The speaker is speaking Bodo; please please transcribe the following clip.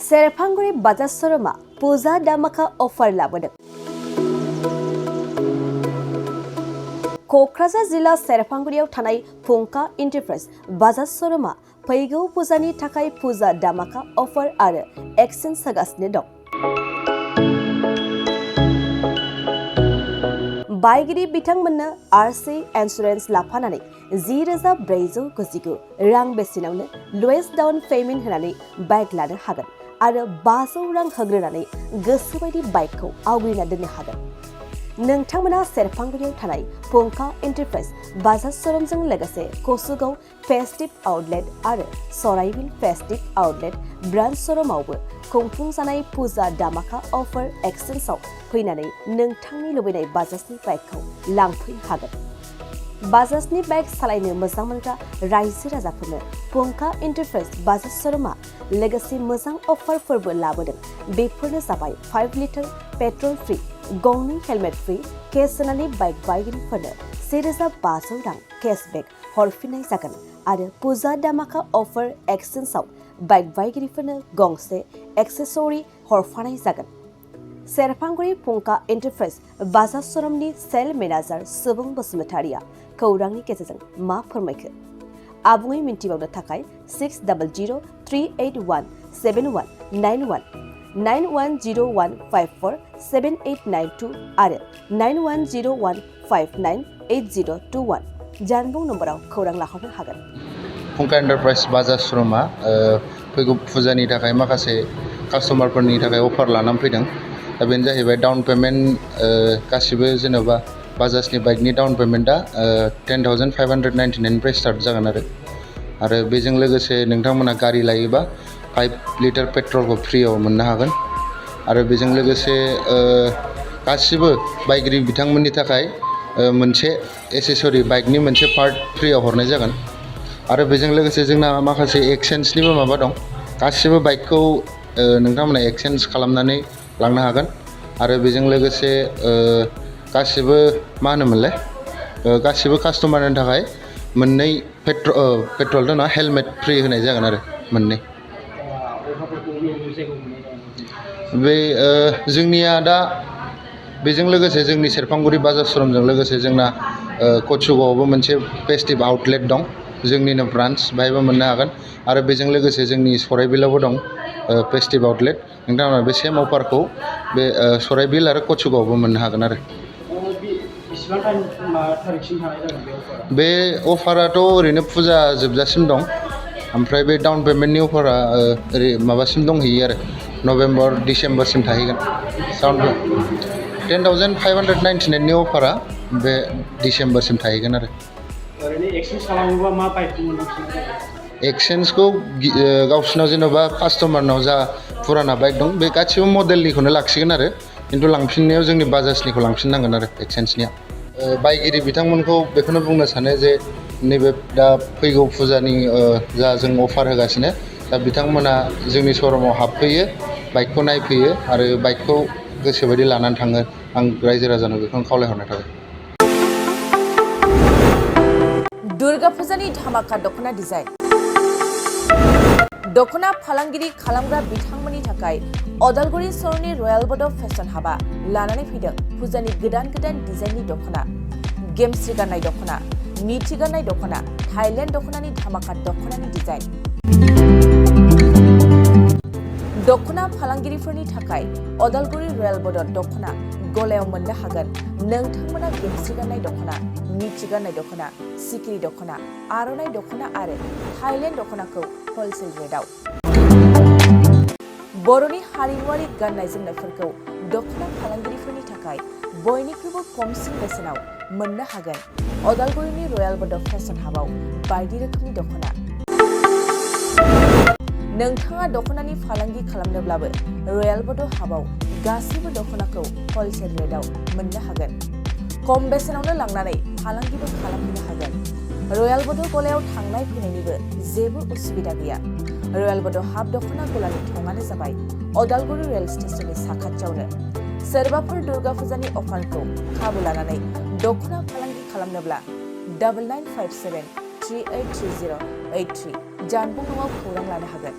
सेरफांगुरि बाजाज श'रुमा पुजा धामाका अफार लाबोदों। क'क्राझार जिल्ला सेरफांगुरियाव थानाय फुंखा एन्टारप्राइज बाजाज श'रुमा फैगौ पुजानि थाखाय पुजा धामाका अफार आरो एक्सचेन्ज होगासिनो दं। बायगिरि बिथांमोननो आरसि इन्सुरेन्स लाफानानै 10,499 रां बेसेनावनो लवेस्ट डाउन पेमेन्ट होनानै बाइक लानो हागोन आरो 500 रां होग्रोनानै गोसोबायदि बाइकखौ आवग्रिना दोननो हागोन। नोंथांमोना सेरफांगुरियाव थानाय फुंखा एन्टारप्राइज बाजाज श'रुमजों लोगोसे कसुगाव फेस्टिभ आउटलेट आरो सराइबिल फेस्टिभ आउटलेट ब्रान्च श'रुमावबो खुंफुंजानाय पुजा धामाका अफार एक्सचेन्जआव फैनानै नोंथांनि लुबैनाय बाजाजनि बाइकखौ लांफैनो हागोन। बाजाजनि बाइक सालायनो मोजां मोनग्रा रायजो राजाफोरनो फुंखा एन्टारप्राइज बाजाज श'रुमा लोगोसे मोजां अफारफोरबो लाबोदों। बेफोरनो जाबाय 5 लिटार पेट्रल फ्रि, गंनै हेलमेट फ्रि, केस सोनानै बाइक बायगिरिफोरनो 1,500 रां केशबेक हरफिननाय जागोन आरो पुजा धामाका अफार एक्सचेन्जआव बाइक बायगिरिफोरनो गंसे एक्सेसरी हरफानाय जागोन। सेरफांगुरि फुंखा एन्टारप्राइज बाजाज श'रुमनि सेल मेनेजार सुबुं बसुमतारिया खौरांनि गेजेरजों मा फोरमायखो? आबुङै मिन्थिबावनो थाखाय 60038171919 9101547892 आरो 9101598021 जानबुं नम्बराव खौरां लाहरनो हागोन। फुंखा एन्टारप्राइज बाजाज श'रुमा फैगौ फुजानि थाखाय माखासे कास्टमारफोरनि थाखाय अफार लानानै फैदों। दा बेनो जाहैबाय डाउन पेमेन्ट गासिबो जेन'बा बाजाजनि बाइकनि डाउन पेमेन्टआ 10,599 निफ्राय स्टार्ट जागोन आरो बेजों लोगोसे नोंथांमोना गारि लायोबा 5 लिटार पेट्रलखौ फ्रियाव मोननो हागोन आरो बेजों लोगोसे गासिबो बायगिरि बिथांमोननि थाखाय मोनसे एक्सेसरी बाइकनि मोनसे पार्ट फ्रियाव हरनाय जागोन आरो बेजों लोगोसे जोंना माखासे एक्सचेन्जनिबो माबा दं। गासिबो बाइकखौ नोंथांमोना एक्सचेन्ज खालामनानै लांनो हागोन आरो बेजों लोगोसे गासिबो मा होनोमोनलाय गासिबो कास्टमारनि थाखाय मोननै पेट्रल दङ हेलमेट फ्रि होनाय जागोन आरो मोननै। बे जोंनिया दा बेजों लोगोसे जोंनि सेरफांगुरि बाजाज श'रुमजों लोगोसे जोंना कसुगावआवबो मोनसे फेस्टिभ आउटलेट दं, जोंनिनो ब्रान्च, बाहायबो मोननो हागोन आरो बेजों लोगोसे जोंनि सराइबिलावबो दं फेस्टिभ आउटलेट। नोंथांमोना बे सेम अफारखौ बे सराइबिल आरो कसुगावआवबो मोननो हागोन आरो। बे अफाराथ' ओरैनो फुजा जोबजासिम दं, ओमफ्राय बे डाउन पेमेन्टनि अफारा ओरै माबासिम दंहैयो आरो नभेम्बर डिसेम्बरसिम थाहैगोन। 10,599 नि अफारा बे डिसेम्बरसिम थाहैगोन आरो। ओरैनो एक्सचेन्ज खालामोबा मा बाइकखौ मोनफिननाय जायो? एक्सचेन्जखौ गावसिनाव जेन'बा कास्टमारनाव जा फुराना बाइक दं बे गासिबो मडेलनिखौनो लाखिगोन आरो खिन्थु लांफिननायाव जोंनि बाजाजनिखौ लांफिननांगोन आरो एक्सचेन्जनिया। बायगिरि बिथांमोनखौ बेखौनो बुंनो सानो जे नैबे दा फैगौ फुजानि जा जों अफार होगासिनो दा बिथांमोना जोंनि श'रुमाव हाबफैयो, बाइकखौ नायफैयो आरो बाइकखौ गोसोबायदि लानानै थाङो। आं रायजो राजानो बेखौनो खावलायहरनाय थाबाय। दुर्गा फुजानि धामाका दख'ना डिजाइन। दख'ना फालांगिरि खालामग्रा बिथांमोननि थाखाय अदालगुरि सहरनि रयेल बड' फेशन हाबा लानानै फैदों फुजानि गोदान डिजाइननि दख'ना, गेमस्रि गाननाय दख'ना, मिथि गाननाय दख'ना, थाइलेण्ड दख'नानि धामाका दख'नानि डिजाइन। दख'ना फालांगिरिफोरनि थाखाय अदालगुरि रयेल बड' दख'ना गलायाव मोननो हागोन। नोंथांमोना गेमस्रि गाननाय दख'ना, मिथि गाननाय दख'ना, सिखिरि दख'ना, आर'नाइ दख'ना आरो थाइलेण्ड दख'नाखौ हलसेल रेटआव। बर'नि हारिमुआरि गाननाय जोमनायफोरखौ दख'ना फालांगिरिफोरनि थाखाय बयनिख्रुइबो खमसिन बेसेनाव मोननो हागोन। अदालगुरिनि रयेल बड' फेशन हाबाव बायदि रोखोमनि दख'ना। नोंथाङा दख'नानि फालांगि खालामनोब्लाबो रयेल बड' हाबाव गासैबो दख'नाखौ हलसेल रेटआव मोननो हागोन। खम बेसेनावनो लांनानै फालांगिबो खालामनो हागोन। रयेल बड' गलायाव थांनाय फैनायनिबो जेबो उसुबिदा गैया। रयेल बड' हाब दख'ना गलानि थंआनो जाबाय अदालगुरि रेल स्टेशननि साखाथियावनो। सोरबाफोर दुर्गा फुजानि अफारखौ खाबु लानानै दख'ना फालांगि खालामनोब्ला 9957383083 जानबुं नङाव खौरां लानो हागोन।